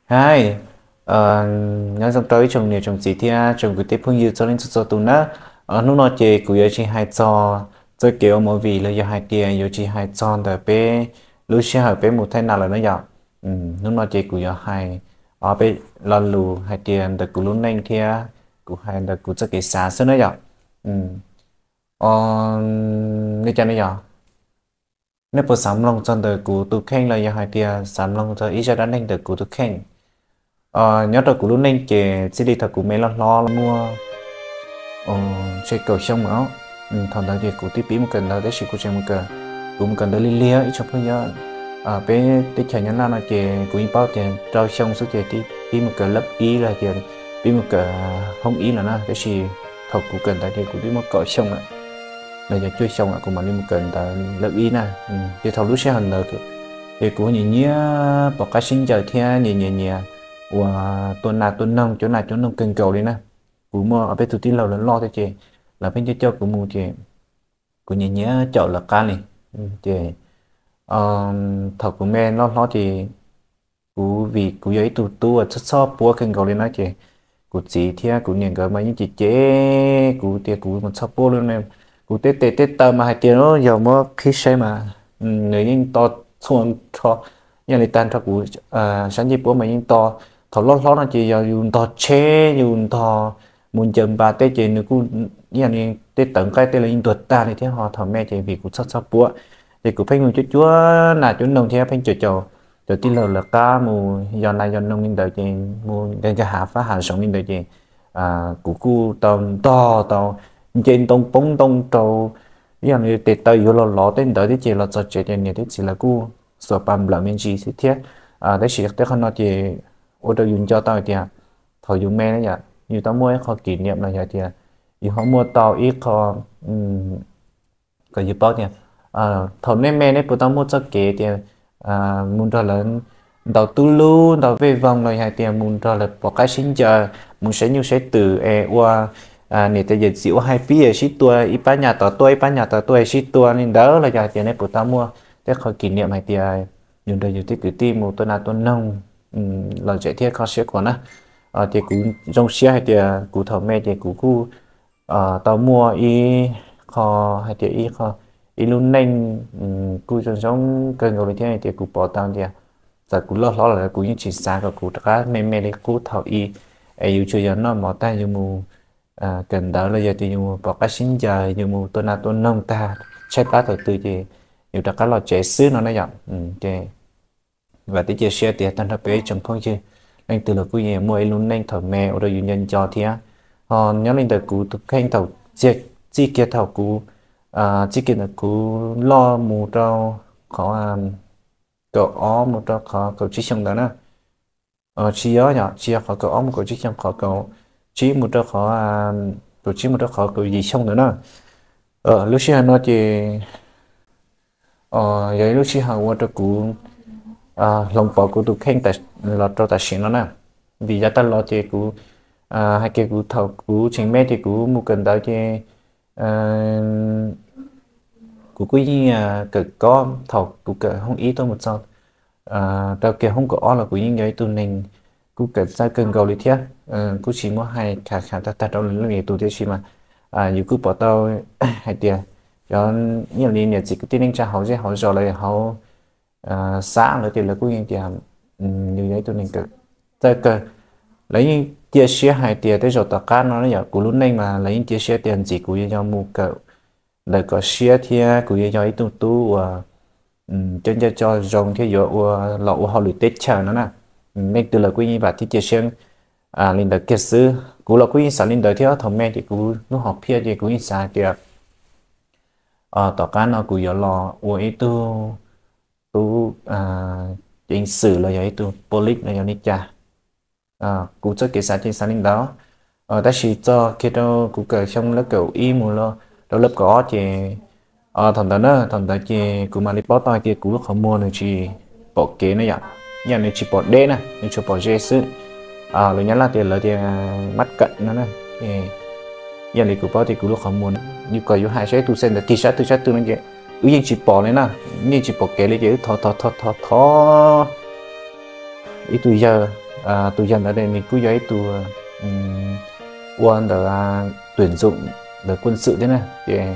Hais, nyob zoo rau ib tsoom niam tsoom txiv thiab tsoom kwv tij phooj ywg txhua leej txhua tus nawb. Hnub no ces kuv yuav tsis hais txog txoj kev ua movie los yog hais tias yuav tsis hais txog ntawm peb lub sij hawm peb mus thaj nas lawm na yom. Hnub no ces kuv yuav hais peb lo lus hais tias ntawm kuv lub neej thiab kuv hais ntawm kuv txoj kev xav xwb na yom. Li cas ne yog nej puas xav mloog txog ntawm kuv tus kheej los yog hais tias xav mloog txog ib zaj dab neeg ntawm kuv tus kheej? Nyob rau kuv lub neej ces txij li thaum kuv me loj hlob muaj tsheb kaum xyoo mas, thaum ntawd ces kuv twb pib mus kawm ntawv tab sis kuv tseem mus kawm, kuv mus kawm ntawv lig lig ib tsoom phooj ywg. Peb teb chaws Nyab Laj no ces kuv yeej paub tias rau xyoo xwb ces pib mus kawm lab ib los tias pib mus kawm hoob ib lawm na, tab sis thaum kuv kawm ntawv ces kuv twb muaj kaum xyoo lawm, los yog cuaj xyoo lawm kuv mam li mus kawm ntawv lab ib na. Ces thaum lub sij hawm ntawd ces kuv nyiam nyiam pom qab sib ncaws thiab nyiam nyiam nyiam uas tua nas tua noog, cuab nas cuab noog kawg nkaus li na. Kuv muaj ob peb tug tij laug lawv loj thiab ces lawv pheej coj coj kuv mus ces kuv nyiam nyiam caum lawv qab li. Ces thaum kuv me loj hlob ces kuv vim kuv yog ib tug tub uas txhob txhob puab kawg nkaus li na ces kuv txiv thiab kuv niam nkawd mas yeej cem cem kuv tias kuv mus txhob puab li, kuv tej tes tej taw mas hais tias yog muab qhib saib mas nws yeej nto txhua nrho, yog li tag nrho kuv sab ncej puab mas yeej nto. Thaum loj hlob no ces yog yus ntog tsheb yus ntog mus ncaws npas tej ces nws kuj yog li tej tawv nqaij tej los yeej ntuag tag li thiab, ho thaum me ces vim kuv txhob txhob puab ces kuv pheej mus cuab cuab nas cuab noog thiab pheej caum caum cov tij laug lawv qab mus yos nas yos noog li ntawd ces mus nkag nkag hav fab hav zoov li ntawd ces kuv kuj tau ntog tau nce ntoo poob ntoo rau, yog li tes taw yuav los lov tej ntawd thiab ces los txog tsev ces niam thiab txiv lawv kuj xuas pas nplawm me ntsis xwb thiab. Tab sis tej qhov no ces ua rau yus nco tau hais tias thaum yus me na yom, yus tau muaj ib qho kỷ niệm los yog tias yus ho muaj tau ib qho kom yus paub tias thaum nej me nej puas tau muaj txoj kev tias mus nrog lawv ntaus tub lub ntaus vej voog los yog hais tias mus nrog lawv pom qab sib ncaws mus saib nyuj saib twm es ua niam tais yawm txiv ua hais pib es sib tua ib pab nyas tom tuaj ib pab nyas tom tuaj es sib tua li ntawd los yog hais tias nej puas tau muaj tej qho kỷ niệm hais tias yus nrog yus tej kwv tij mus tua nas tua noog lom zem thiab kho siab khuav na. Ces kuv zoo siab hais tias kuv thaum me ces kuv kuj tau muaj ib qho hais tias ib qho ib lub neej kuj zoo zoo kawg nkaus li thiab hais tias kuv pom tau tias txawm kuv loj hlob lawm kuv yeej tsis xav kom kuv rov qab me me li qub thaum i es yus tsuas yog noj mov tag yus mus kawm ntawv los yog tias yus mus pom qab sib ncaws yus mus tua nas tua noog tag tshaib plab thaum twg ces yus rov qab los tsev xwb no na yom. Ces vam thiab cia siab tias tag nrho peb tsoom phooj ywg leej twg los kuj yeej muaj ib lub neej thaum me ua rau yus nco nco thiab. Ho nyob li ntawm kuv tus kheej thaum txij kiag thaum kuv txij kiag ntawm kuv loj mus rau qhov kaum ob mus rau qhov kaum tsib xyoo ntawd na. Tsis yog yom, tsis yog qhov kaum ob mus kaum tsib xyoo, qhov kaum tsib mus rau qhov kaum tsib mus rau qhov kaum yim xyoo ntawd na. Lub sij hawm no ces yog ib lub sij hawm ua rau kuv hloov pauv kuv tus kheej los rau tam sim no na. Vim yav tag los ces kuv hais kiag kuv thaum kuv tseem me ces kuv mus kawm ntawv ces kuv kuj yeej kawm kob thaum kuv kawm hoob ib tuaj mus txog rau kiag hoob kaum ob los kuv yeej yog ib tug neeg kuj kawm txawj kawg nkaus li thiab. Kuj tsis muab hais khav khav tag tag rau leej twg tiam sis mas yus kuj pom tau hais tias cov ib yam li niam txiv kwv tij neej tsa hauv zej hauv zos lawv hauv xab lawv tias lawv kuj yeej tias yus yog ib tug neeg kawm txawj kawg. Lawv yeej cia siab hais tias tej zaum tom qab no yog kuv lub neej mas lawv yeej cia siab tias ntxim kuv yuav yog mus kawm ntawv kom siab thiab kuv yuav yog ib tug tub uas coj ncaj coj zoo thiab yuav ua los ua hauj lwm teb chaws no na. Leej twg los kuj yeej vam thiab cia siab li ntawd kiag xwb. Kuv los kuj yeej xav li ntawd thiab, thaum me ces kuv lub hom phiaj ces kuv yeej xav hais tias tom qab no kuv yuav los ua ib tug tub ceev xwm los yog ib tug police los yog li cas. Kuv txoj kev xav ces xav li ntawd. Tab sis txog kiag rau kuv kawm xyoo lab kaum ib mus rau lab kaum ob ces thaum ntawd na, thaum ntawd ces kuv mam li paub tau hais tias kuv lub qhov muag nws tsis pom kev na yom, yog nws tsis pom deb na, nws tsuas pom ze xwb. Lus Nyab Laj tias lawv tias mab kam no na. Yog li kuv paub tias kuv lub qhov muag, yus kom yus hais saib tus xe ntawd tig sab twg sab twg no ces wb yeej tsis pom li na, yeej tsis pom kev li ces wb thov thov thov thov ib tug yawg tus yawg ntawd nws kuj yog ib tug ua ntawm tuyển dụng ntawm quân sự thiab na, ces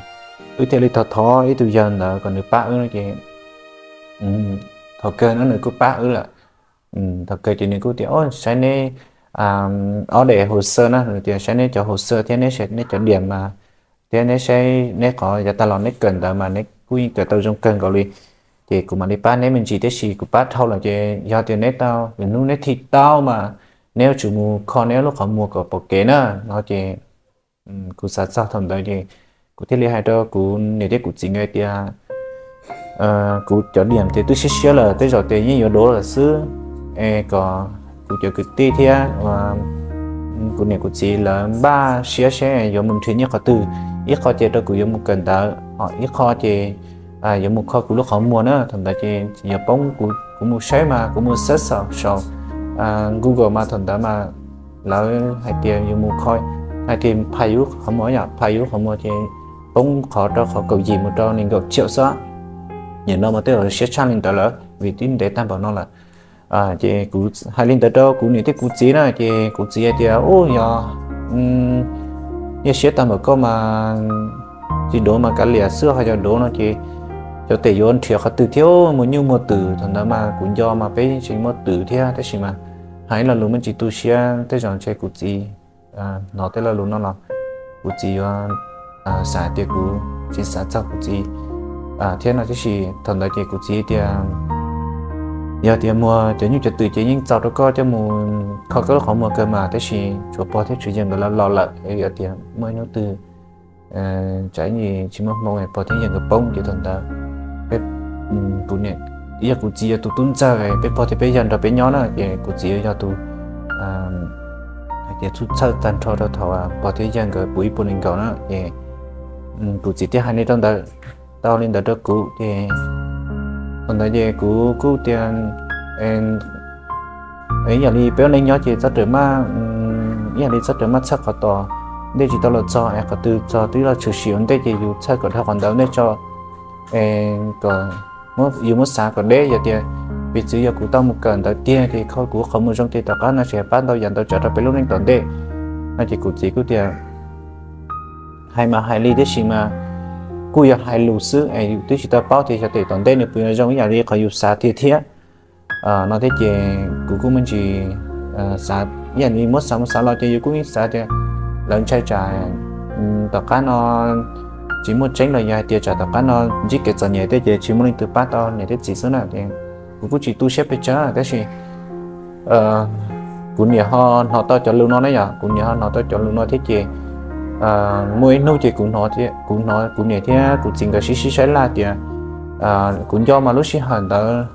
wb thiaj li thov thov ib tug yawg ntawd kom nws pab wb no ces thaum kawg no nws kuj pab wb lawm. Thaum kawg ces nws kuj tias, o, saib neb ob daim hồ sơ na, nws tias saib neb cov hồ sơ thiab neb, neb cov điểm mas, thiab neb saib neb qhov yav tag los neb kawm ntawv mas neb kuj yeej kawm tau zoo kawg nkaus li. Ces kuv mam li pab neb me ntsis, tiam sis kuv pab dhau lawm ces yog tias neb tau, hnub neb thi tau mas neb yuav tsum mus kho neb lub qhov muag kom pom kev na no ces kuv xav txog thaum ntawd ces kuv thiaj li hais rau kuv niam thiab kuv txiv nkawd tias, kuv cov điểm tias twb siab siab lawm, tej zaum tias yeej yuav đỗ lawm xwb, es kom kuv cov kwv tij thiab kuv niam kuv txiv lawv npaj siab seb yuav mus nrhiav nyiaj qhov twg, ib qho ces rau kuv yuav mus kawm ntawv, ho ib qho ces yuav mus kho kuv lub qhov muag na. Thaum ntawd ces yog poob kuv, kuv mus saib mas kuv mus search saum Google mas thaum ntawd mas lawv hais tias yuav mus kho, hais tias pha yus qhov muag yom, pha yus qhov muag ces poob qhov rau qhov kaum yim mus rau nees nkaum triệu xwb. Nim no mas tej zaum siab tshaj li ntawd lawm vim twb ntev tag npaum no lawm. Ces kuv hais li ntawd rau kuv niam thiab kuv txiv na ces kuv txiv hais tias, u, yog yog siab tag npaum koj mas tsis đỗ mas kav liam xwb, ho yog đỗ no ces xyov tes yuav nrhiav qhov twg thiab, muaj nyuj muaj twm, thaum ntawd mas kuv nco mas peb yeej tsis muaj twm thiab, tab sis mas hais ib lo lus me ntsis tu siab tej zaum ntshe kuv txiv hnov tej lo lus no los kuv txiv yuav xav tias kuv tsis xav txog kuv txiv thiab no, tab sis thaum ntawd ces kuv txiv tias yog tias muaj cov nyuj cov twm ces yeej txaus rau koj coj mus kho koj lub qhov muag kawg mas, tab sis tshuav pog thiab tshuav yawg nkawd los lawm, yog tias muaj hnub twg tsam tsis muaj hmoo pog thiab yawg nkawd poob ces thaum ntawd kuv niam, yog kuv txiv yog tus tub ntxawg, peb pog thiab peb yawg nrog peb nyob na ces kuv txiv yog tus hais tias txhawj tag nrho rau thaum pog thiab yawg nkawd puv ib puas nees nkaum na ces kuv txiv thiaj hais li rau ntawd, tau li ntawd rau kuv ces thaum ntawd ces kuv kuj tias ib yam li peb ua neej nyob ces txhob rawm maj, ib yam li txhob rawm maj txhawj qhov tom ntej tsis tau los txog es qhov twg txog twb los tshwm sim ua ntej ces yus txhawj kom dhau qhov ntawd ntej tso, kom yus muab xav kom deb, yog tias piv txwv yog kuv tau mus kawm ntawv tiag ces kho kuv qhov muag zoo ces tom qab no tseem pab ntau yam ntau tsav rau peb lub neej tom ntej no ces kuv txiv kuj tias hais mas hais li tiam sis mas kuj yog hais lus xwb es yus twb tsis tau paub tias xyov tes tom ntej nws puas yuav zoo ib yam li qhov yus xav tiag thiab no thiab ces kuv kuj me ntsis xav ib yam li muab xav mus xav los ces yus kuj xav tias lawv ntshai tsam tom qab no tsis muaj tseeb los yog hais tias tsam tom qab no ntsib kev txom nyem tej ces tsis muaj leej twg pab tau niam thiab txiv xwb na ces kuv kuj tsis tu siab pes tsawg tab sis kuv niam ho hnov tau cov lus no na yom, kuv niam ho hnov tau cov lus no thiab ces muaj ib hnub ces kuv hnov, kuv hnov kuv niam thiab kuv txiv nkawd sib sib saib laj tias kuv nco mas lub sij hawm ntawd,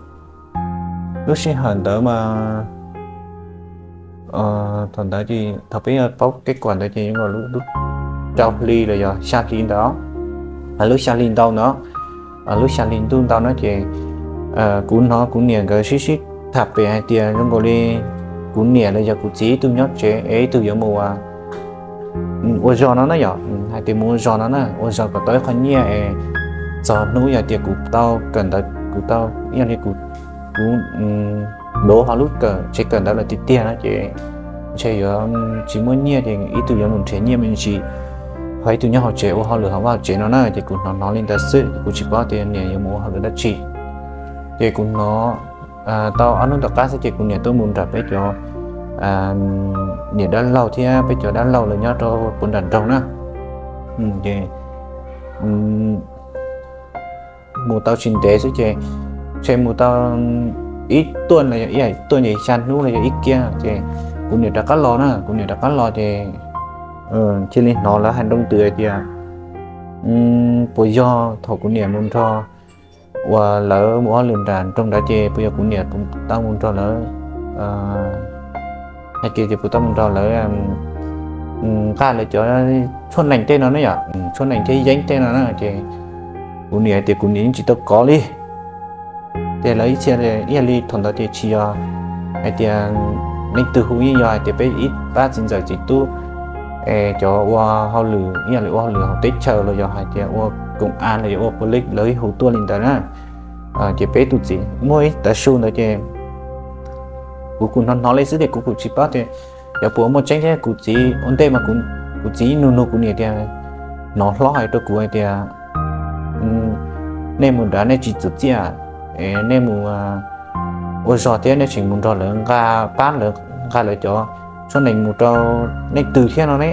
lub sij hawm ntawd mas thaum ntawd ces thaum peb yog paub kev kuam ntawd ces yuav lub rau hli los yog xya hli ntawd, lub xya hli ntau ntawd, lub xya hli ntuj ntau na ces kuv hnov kuv niam nkawd sib sib tham pem hais tias zoo nkaus li kuv niam los yog kuv txiv ib tug nyob tsev es ib tug yuav mus ua zog no na yom, hais tias mus ua zog no na, ua zog kom tau ib qho nyiaj es txog hnub yog tias kuv tau kawm ntawv, kuv tau ib yam li kuv, kuv đỗ hauv lub kawm tsev kawm ntawv lawm tiag tiag no ces ntshe yuav tsis muaj nyiaj ces ib tug yuav mus nrhiav nyiaj me ntsis, ho ib tug nyob hauv tsev ua hauj lwm hauv vaj hauv tsev no na ces kuv hnov hnov li ntawd xwb, kuv tsis paub tias niam yuav mus ua hauj lwm dab tsi. Ces kuv hnov tau ob hnub tom qab xwb ces kuv niam tuaj mus nram peb cov niam dab laug thiab peb cov dab laug lawv nyob rau puag nram nroog na ces mus tau tsis ntev xwb ces ntshe mus tau ib tuaj los yog ib tuaj ces xya hnub los yog ib kiag ces kuv niam rov qab los na, kuv niam rov qab los ces cia li hnov lawv hais nroo ntws hais tias puas yog thaum kuv niam mus nrog uas lawv mus ua hauj lwm nram nroog ntawd ces puas yog kuv niam tau mus nrog lawv hais tias ces puas tau mus nrog lawv nqa lawv cov tshuaj nees tej no na yom, tshuaj nees thiab yeeb tej no na ces kuv niam hais tias kuv niam yeej tsis tau kov li. Ces lawv ib txhia ib yam li thaum ntawd ces tsis yog hais tias leej twg hu, yeej yog hais tias peb ib pab txiv ntxawm txiv tub es cov ua hauj lwm ib yam li ua hauj lwm hauv teb chaws los yog hais tias ua công an los yog ua police lawv hu tuaj li ntawd na. Ces peb tus txiv muaj ib tav su ntawd ces Kuv kuj hnov hnov li xwb tias kuv kuj tsis paub tias yog puas muaj tseeb thiab. Kuv txiv ua ntej mas kuv txiv nug nug kuv niam tias, hnov hlob hais rau kuv hais tias nej mus nrad nej tsis txwm txiaj, nej mus ua zog thiab nej tseem mus nrog lawv nqa pab lawv, nqa lawv cov tshuaj nees mus rau leej twg thiab no ne.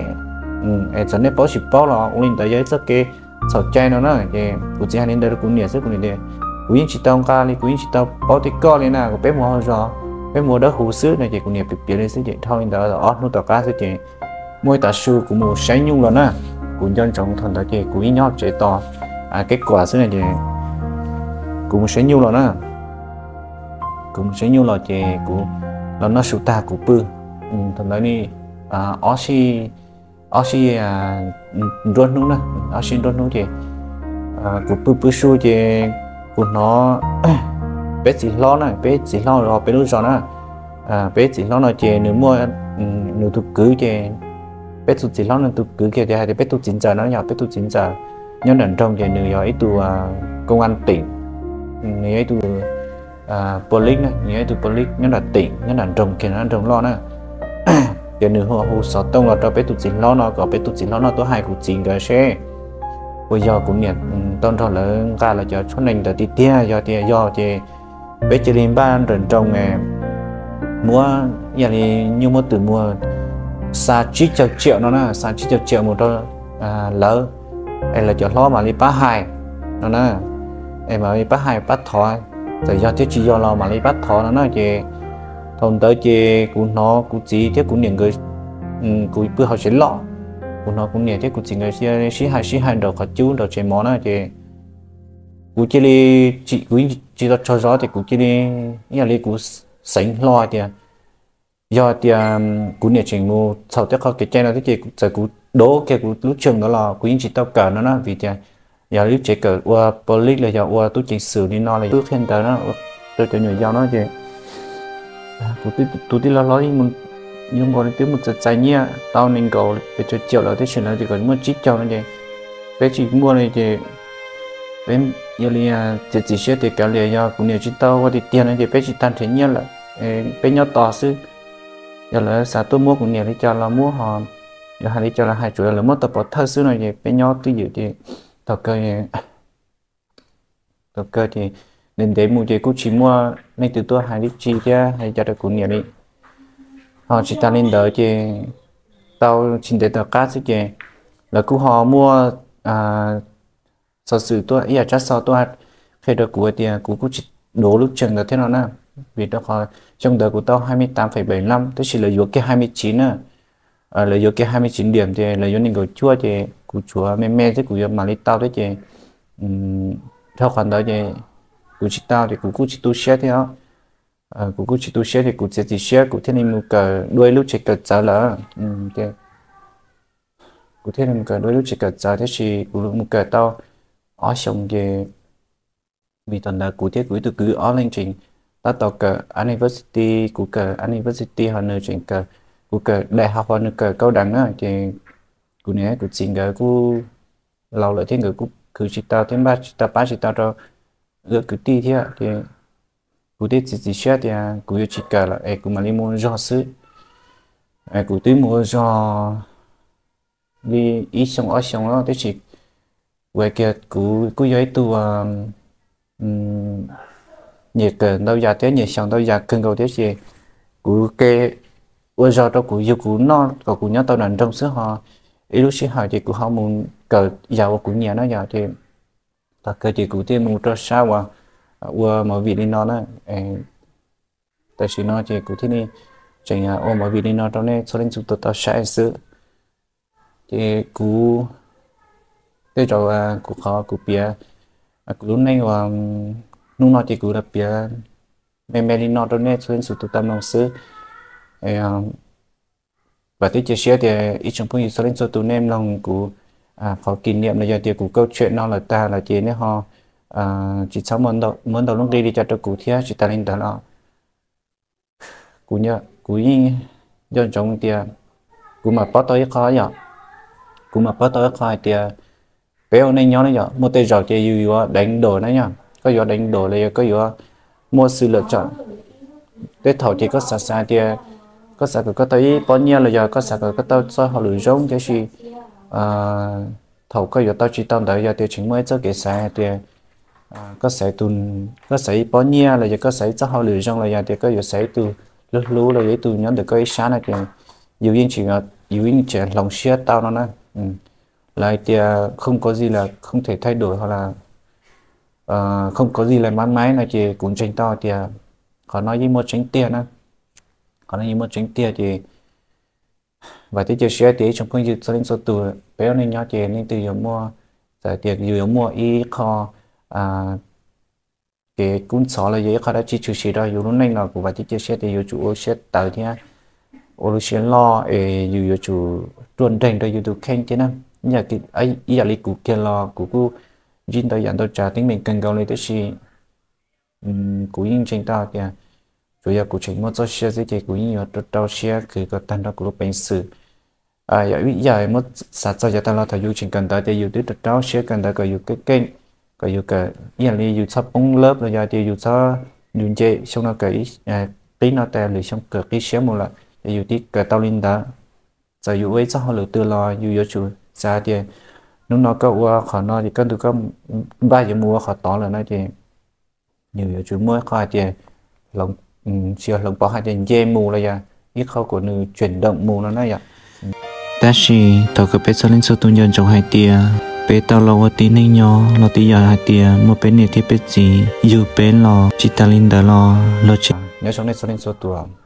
Es txawm nej paub tsis paub los ua li ntawd yog ib txoj kev txhaum cai no na. Ces kuv txiv hais li ntawd rau kuv niam xwb, kuv niam tias, kuv yeej tsis tau nqa li, kuv yeej tsis tau paub tias koj li na, kuv peb mus hauv zos, peb mus ua dawb huv xwb no. Ces kuv niam piav piav li xwb ces dhau li ntawd ob hnub tom qab xwb ces muaj ib tav su kuv mus saib nyuj los na. Kuv nco ntsoov thaum ntawd ces kuv ib nyob tsev tos kev kuam xwb no ces kuv mus saib nyuj los na. Kuv mus saib nyuj los ces kuv los noj su tag kuv pw. Thaum ntawd ne, ob sij, ob sij nruab hnub na, ob sij nruab hnub ces kuv pw pw su ces kuv hnov peb txiv hlob na, peb txiv hlob los peb lub zos na, peb txiv hlob no ces nws muaj nws tus kwv ces peb tus txiv hlob nws tus kwv kiag tias hais tias peb tus txiv ntxawm no yog peb tus txiv ntxawm nyob nram nroog ces nws yog ib tug koo an teem, nws yog ib tug police na, nws yog ib tug police nyob nram teem, nyob nram nroog kiag, nyob nroog loj na. Ces nws hu xov tooj los rau peb tus txiv hlob no kom peb tus txiv hlob no tuaj hais kuv txiv nkawd seb puas yog kuv niam tau nrog lawv nqa lawv cov tshuaj nees ntawd tiag tiag. Yog tias yog ces peb cia li npaj nrawm nroos muab, yog li nyuj muab twm muag xa tsib caug tsiaum no na, xa tsib caug tsiaum mus rau lawv, es lawv cov hlob mam li pab hais no na, es mam li pab hais pab thov, txawm yog thiab tsis yog los mam li pab thov no na. Ces thaum ntawd ces kuv hnov kuv txiv thiab kuv niam nkawd, kuv pw hauv tsev loj, kuv hnov kuv niam thiab kuv txiv nkawd sib hais sib hais nraum qhov cub nraum tsev mov na ces kuv cia li, kuv tsis tau tsaug zog ces kuv cia li, yog li kuv xeev hlo tias yog tias kuv niam tseem mus txhaum tej qhov kev cai no thiab ces txawm kuv dov kiag kuv lub tsev ntawd los kuv yeej tsis tau kawm no na, vim tias yog lub tsev kawm ua police los yog ua tub ceev xwm li no los twb qhia ntawv na, rau cov nyuam yaus no ces kuv tus tij laug hlob yeej nkaus li twb mus txais txais nyiaj tau nees nkaum pes tsawg caum lawm tab sis lawv tias kom muaj tsib caug no ces peb tsis muaj li ces peb yog li txiav txim siab tias kav liam, yog kuv niam tsis tau ua tiag tiag no ces peb tsis tag nrhiav nyiaj lawm, peb nyob tos xwb. Yog lawv xav tuaj muab kuv niam li cas los muab, ho yog hais li cas los hais, tsuas yog lawv muab tau pov thawj xwb no ces peb nyob twj ywm ces thaum kawg thaum kawg ces ntev ntev mus ces kuj tsis muaj leej twg tuaj hais li cas thiab hais li cas rau kuv niam li. Ho tsis tas li ntawd ces tau tsis ntev tom qab xwb ces lawv kuj ho muaj xov xwm tuaj ib yam tsab xov tuaj qhia rau kuv tias kuv kuj tsis duav lub tsev ntawd thiab no na, vim rau qhov xyoo ntawd kuv tau hai mươi tám phẩy bảy mươi lăm tab sis lawv yuav kiag hai mươi chín na, lawv yuav kiag hai mươi chín điểm ces lawv yuav nees nkaum cuaj ces kuv tsuav me me thiab kuv yuav mam li tau thiab ces dhau qhov ntawd ces kuv tsis tau ces kuv kuj tsis tu siab thiab. Kuv kuj tsis tu siab ces kuv txiav txim siab kuv thiaj li mus kawm dua ib lub tsev kawm txawv lawm. Kuv thiaj li mus kawm dua ib lub tsev kawm txawv tab sis kuv mus kawm tau ob xyoos ces vim thaum ntawd kuv thiab kuv ib tug kwv ob leeg tseem tab tom kawm university, kuv kawm university ho nws tseem kawm, kuv kawm đại học ho nws kawm cao đẳng na ces kuv niam kuv txiv nkawd kuj laus lawm thiab nkawd kuj khwv tsis tau thiab npaj tsis tau pab tsis tau rau wb kwv tij thiab ces kuv thiaj txiav txim siab tias kuv yuav tsis kawm lawm es kuv mam li mus ua zog xwb. Kuv twb mus ua zog li ib xyoo ob xyoo lawm tab sis kuv hais tias kuv kuj yog ib tug nyiam kawm ntau yam thiab nyiam xyaum ntau yam kawg nkaus thiab ces kuv ke ua zog rau kuv yug kuv noj kom kuv nyob tau nram nroog xwb ho ib lub sij hawm ces kuv ho mus kawm yam uas kuv nyiam na yom ces thaum kawg ces kuv thiaj mus rau sab uas ua movie li no na. Tam sim no ces kuv thiaj li tseem ua movie li no rau nej txhua leej txhua tus tau saib xwb. Ces kuv tej zaum kuv qhov kuv piav kuv lub neej uas hnub no ces kuv los piav me me li no rau nej txhua leej txhua tus tau mloog xwb. Vam thiab cia siab tias ib tsoom phooj ywg txhua leej txhua tus nej mloog kuv qhov kỷ niệm los yog tias kuv câu chuyện no lawm tag lawm ces nej ho tsis txhob muab ntau lub nqi li cas rau kuv thiab tsis tas li ntawd los kuv yeej nco ntsoov tias kuv mam paub tau ib qho yom, kuv mam paub tau ib qho hais tias peb ua neej nyob na yom muaj tej zaum ces yus yuav đánh đổi na yom, koj yuav đánh đổi los yog koj yuav muaj sự lựa chọn, Tej thaum ces koj xav xav tias koj xav kom koj tau ib pob nyiaj los yog koj xav kom koj tau txoj hauj lwm zoo, tiam sis thaum koj yuav tau tsis tau ntawd yog tias tseem muaj ib txoj kev xav hais tias koj xav ib pob nyiaj los yog koj xav ib txoj hauj lwm zoo los yog tias koj yuav xav ib tug hlub hlub los yog ib tug nyob ntawm koj ib sab no ces yus yeej tsis, yus yeej tsis hloov siab tau no na. Lawv hais tias không có gì là không thể thay đổi hoặc là không có gì là mãi mãi no ces kuv ntseeg tau tias qhov no yeej muaj tseeb tiag na. Qhov no yeej muaj tseeb tiag ces vam thiab cia siab tias ib tsoom phooj ywg txhua leej txhua tus peb ua neej nyob ces leej twg yuav muaj, txawm tias yus yuav muaj ib qho kev kub ntxhov los yog ib qho dab tsi tshwm sim rau yus lub neej los kuv vam thiab cia siab tias yuav tsum ua siab tawv thiab ua lub siab loj es yus yuav tsum ruaj nreeg rau yus tus kheej thiab na. Ib yam li kuv kiag los kuv kuj ntsib ntau yam ntau tsav teeb meem kawg nkaus li tab sis kuv yeej ntseeg tau tias tsuas yog kuv tseem muaj txoj sia xwb ces kuv yeej yuav rau rau siab khwv kom tag nrho kuv lub peev xwm. Yog ib yam muab xav txog yav tag los thaum yus tseem kawm ntawv tias yus twb rau rau siab kawm ntawv kom yus keej keej, kom yus kawm ib yam li yus txhob poob lab los yog tias yus txhob, yus nce xyoo no kawm qib no tas lwm xyoo kawm qib siab mus lawm ces yus twb kawm tau li ntawd. Txawm yus ua ib txoj hauj lwm twg los yus yuav tsum xav tias hnub no koj ua qhov no ces kaj ntug koj npaj yuav mus ua qhov tod lawm no ces yus yuav tsum muaj ib qho hais tias tsis yog hloov pauv hais tias nce mus los yog ib qho kom nws tseem doom mus no na yom. Tab sis thov kom peb txhua leej txhua tus nco ntsoov hais tias peb tau los ua tib neeg nyob los twb yog hais tias muaj peb niam thiab peb txiv yug peb los, tsis tas li ntawd los luag tseem nyob zoo nej txhua leej txhua tus.